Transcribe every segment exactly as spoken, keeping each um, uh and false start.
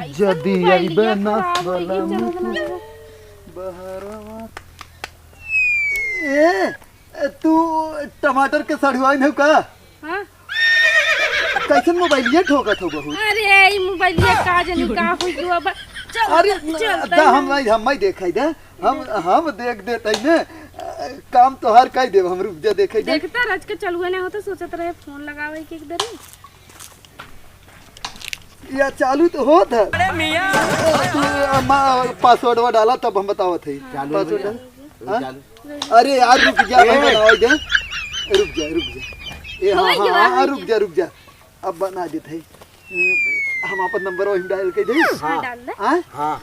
जदी अइबे ना बलम बहरवा। ए, ए, तू टमाटर के सड़ुआइन हउ का? हाँ। कैसन मोबाइलिया ठोकत हो बहू? अरे, ई मोबाइलिया का जानी का होइ गयो अब। चल, अरे, चल, दा, हम, हम, हम देखै दे। हम, हम देख देत हई ने, अ, काम तोहार कइ देब हम, रुक जा, देखै दे। देखता रच के चालुए ना होता, सोचत रहे फोन लगावे के एक दरी। या चालू तो होत है। अरे मियाँ। तू, अ, मा-, password वा डाला तब हम बतावत हई। हाँ। चालू password हो गया। डाला। हाँ? चालू। अरे यार रुक जा, हम ए। बनावे दे। रुक जा, रुक जा। ए, हाँ, होइ हाँ, गया, हाँ, हाँ, होइ रुक गया। जा, रुक जा। अब बना देत है। हम्म, हम आपन नंबर वही डायल कर दे। हाँ, डाल दे। हाँ? हाँ।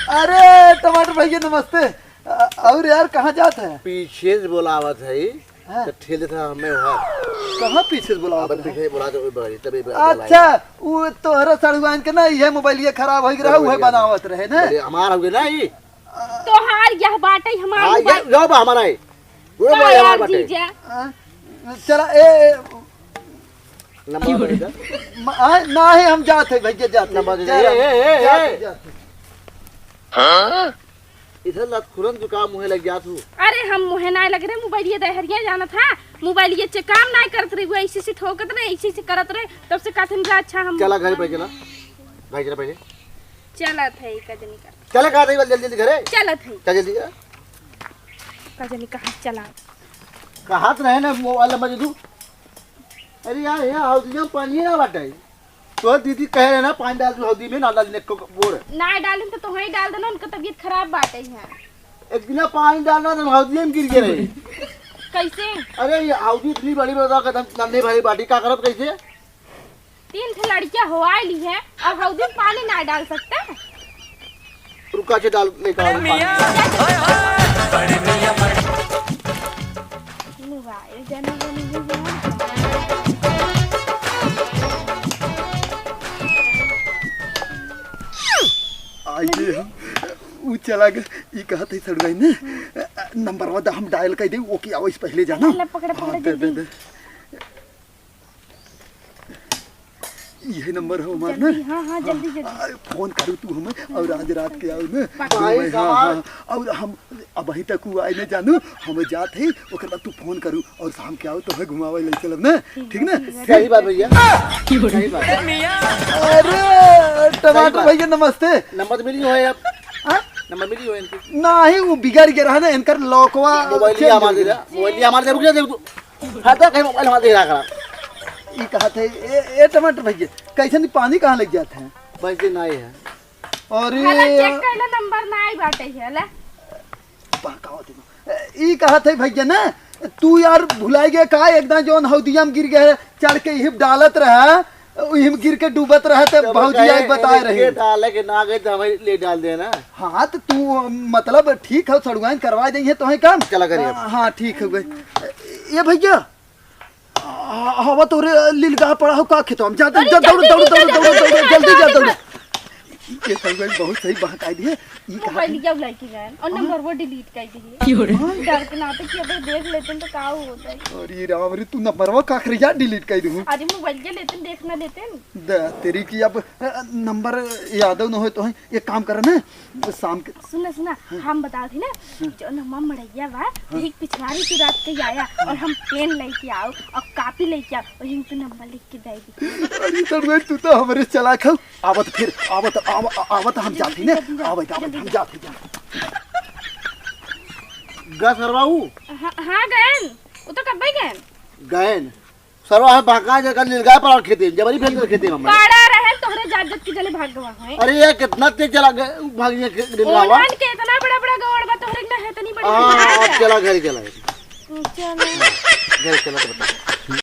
अरे टमाटर भैया नमस्ते। अ-, और यार कहाँ जात है? पीछे से बोलावत है, हाँ। तो ठेल देता हमें वहाँ। कहाँ पीछे से बोलावत अब है? पीछे बोला तो वही बगड़ी, तभी बोला अच्छा, वो तोहरा सड़ुआन के ना, ये मोबाइल ये खराब हो गया, खराब हो वही गया। बनावत रहे ना। अरे हमार हो गया ना ये। तोहार यह बाटे, हमार हाँ, ये मोबाइल। यो बा हमारा है। वो का मोबाइल यार हमार बाटे। जीजा? हाँ, चला, ए, ए, नंबर दे दे। म-, आ, ना है, हम जात है भैया, जात है। नंबर दे दे। जा रहा ए, ए, ए, जात है, ए। जात है। हाँ? इधर लतखुरन जो काम मुहे लग जात हूँ। अरे हम मुहे ना लग रहे, मोबाइल ये दहरिया जानत हा, मोबाइल ये चे काम ना करत रहे, वो ऐसे से ठोकत रहे, ऐसे से करत रहे, तब से कहत हन जा अच्छा हम चला घर पे चला, घर चला पहले। चलत है, का जनी कर। चला कहा था जल्दी जल्दी घरे। चलत है। चल जल्दी चला। का जनी कहाँ चला। कहा तो रहे ना मोबाइल नंबर दे दू। अरे यार, ये हौदी में पानी ना बाटे। तो दीदी कह रहे ना, पानी डाल दू हौदी में, ना डाल ने को बोर। ना डालिन तो तोहई डाल देना, उनका तबीयत खराब बाटे है। एक दिन पानी डालना तो हौदी में गिर गए रहे। कैसे? अरे ये हौदी इतनी बड़ी बता, कदम नन्हे भरी बाटी, का करब कैसे? तीन ठे लड़कियां हो आइली है और हौदी में पानी ना डाल सकते? रुका, चे डाल, लेकर आओ अरे पानी। मियाँ, ओए, ओए, बड़े मियाँ, बड़े। मोबाइल जाना बनी हुई है। आइए हम, ऊ चला गए, ई कहत है सड़ुआइन, नंबरवा दा हम डायल कर दे, ओके आओ इस पहले जाना। ले, पकड़, हाँ, पकड़, दे, दे, जल्दी। दे। यही नंबर हो हमार ना? जल्दी, हाँ, हाँ, जल्दी, जल्दी। आ, फोन करू तू हमें और आज रात के आओ ना। पक्का। भाई हाँ, साहब। हाँ, और हम अबहीं तक ऊ आए ना जानू, हम जात है, ओकर बाद तू फोन करू और शाम के आओ तो है घुमावे ले चलब ना, ठीक ठीक ना? ठीक है। सही बात भैया, सही बात। अरे टमाटर सही बात। भैया नमस्ते। नंबर मिली हो आप? हाँ? नंबर मिली हो इनकी? नाही, वो बिगड़ गया रहा ना, इनकर लॉकवा मोबाइल change हमार हो दे गया। दा, मोबाइल हमार दे, रुक जा, दे तू। हटा कहीं मोबाइल हमार दे रहा करा। ई कहत है, ए, ए टमाटर भैया, कैसे नहीं पानी कहाँ लग जात है? पैसे नहीं है। अरे हला check यार। कैला नंबर नहीं बाटे है, हला। पा, का होते हैं? ई कहत है भैया ना, तू यार भुलाई गया का, एकदम जौन हौदिया में गिर गया है, चढ़ के हिप डालत रहा, हिप गिर के डूबत रहा, तो तब भौजी कहे, आई बताए इनके रही। डाले के ना गए तो हमें ले डाल देना। हाँ, तो तू, मतलब, ठीक है, सड़ुआइन करवा देंगे तो है काम। चला करिए। हाँ, हाँ, ठीक है भाई। ए भैया, आ, हवा तोरे लीलगाह पड़ा हो का खेतवा में? जा, जा, अरे, जा, दौड़, जल्दी, दौड़, जल्दी, दौड़, दौड़, जल्दी, दौड़, जल्दी, जल्दी, जल्दी। जल्दी। ये सड़ुआइन बहुत सही बहकाई दिए। ई कहा मोबाइल क्या बुलाई के गए और हाँ। नंबर वो delete कर दिए। क्यों रे? डर के नाते कि अगर देख लेते हैं तो का होता है? अरे राम रे, तू नंबरवा का खरिया delete कर दूँ? अरे मोबाइल के लेते हैं, देख ना लेते हैं। द-, तेरी की अब, अ, नंबर यादव न होए तो है, एक काम कर ना, शाम के सुना, सुना, हाँ। हम बताओ थी ना, हाँ। जो नमा मड़ैया बा, हाँ। एक पिछवारी तू रात के आया और हम पेन लेके आओ और कॉपी लेके आओ, वही पे नंबर लिख के दे दी। अरे तड़ुआ, तू तो हमरे चालाक हौ। आवत फिर, आवत, आव-, आवत हम जल्दी, जाते ना। जल्दी, जल्दी, आवत, आवत जल्दी, हम जल्दी। जाते, जाते। गा सरवा ऊ? हाँ, हाँ, गएन। वो तो कब्बे गएन। गएन। सरवा है भागा जगह लीलगाह पर खेते, जबरी फेंक कर खेते में। बड़ा रहन तोहरे जात जात के जने भाग गवा है। अरे ये कितना तेज चला गया, भाग गया खे-, लीलगाह। उन्हन के इतना बड़ा बड़ा गौड़ बा, तोहरे के ना है इतनी बड़ी हाँ, भाग अब गया। चला घर चला। चलो। घर चला तो बता।